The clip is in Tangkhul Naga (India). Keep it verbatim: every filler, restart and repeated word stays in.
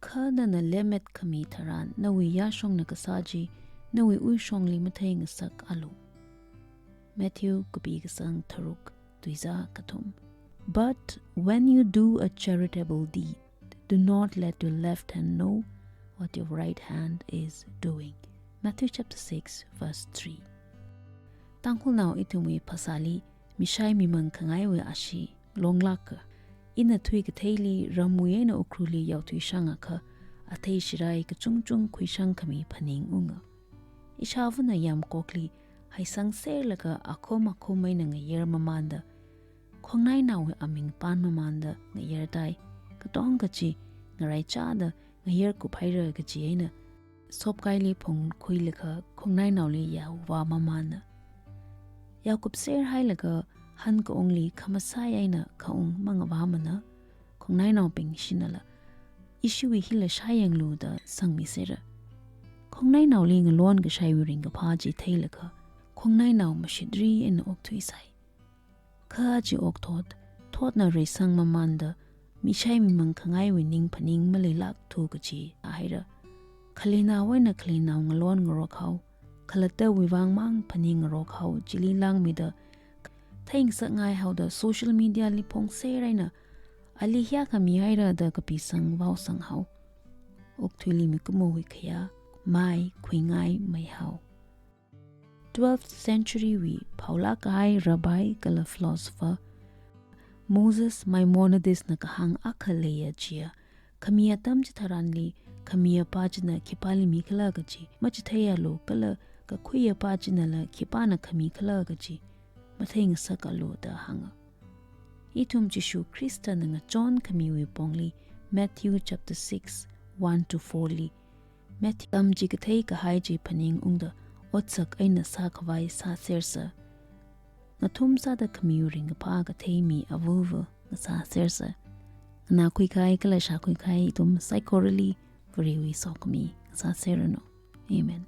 Kha nana lemet khami tharan, nawui yāshongna kasā chi, nawui uishongli matheingasakalu. Matthew kapi kasang tharuk, tuizā kathum. But when you do a charitable deed, do not let your left hand know what your right hand is doing. Matthew chapter six, verse three. Tangkhulnao ithumwui phasāli, mishai mimang khangaiwui ashee longlāka. Ina thuikatheili ramwui eina Ukhrulli yaothuishangakha, athei shirai kachungchung khuishang khami phaningunga. Ishāvana yamkokli haisangserlaga akhum akhum eina ngayar mamānda, khongnainaowui aming pan mamānda ngayartai, katongkha chi ngaraichāda ngayarkup haira kaji eina, sopkaili phungkhuilaga khongnainaoli yaovā mamāna. Yaokupser hailaga hankaungli khamasai eina khaung mangavāmana, khongnainaobing shinala, ishiwui hila shāyanglu da sangmisera. Khongnainaoli ngalon kashaiwui ringkaphā chi theilaga, khongnainao mashitri eina okthuisai. Kha chi okthot, thotna reisang mamānda, mishai mimang khangaiwui ning phaning maleilākthu kaji haira. Khaleinao eina khaleinao ngalon ngarokhao, khalattawui vang mang phaning ngarokhao chili langmida, theingasakngai haoda social media li phongser eina, ali hiyākha mihaira da kapisang vaosanghao. Okthuili mikumowui khayā, mai khuingaimei hao. Twelfth century wui phaolāk kahai rabbi kala philosopher Moses Maimonides na kahāng akha leiya chiya, khami atam chitharanli, khami apā china khipāli mikhala kaji machitheialu kala kakhui apā chinala khipāna khami khala kaji matheingasakalu da hānga. Ithum Jishu Khristana ngachon khamiwui pongli Matthew chapter six, one to four li, Matthew tamchikathei kahai chi phaningungda otsak eina sākhavai sāsersa. Ngathum sāda khamiwui ringkaphā kathei mi avava ngasāsersa. Nganākhui kahai kala shākhui kahai ithum saikorali Varewui sokhami ngasāserranu. Amen.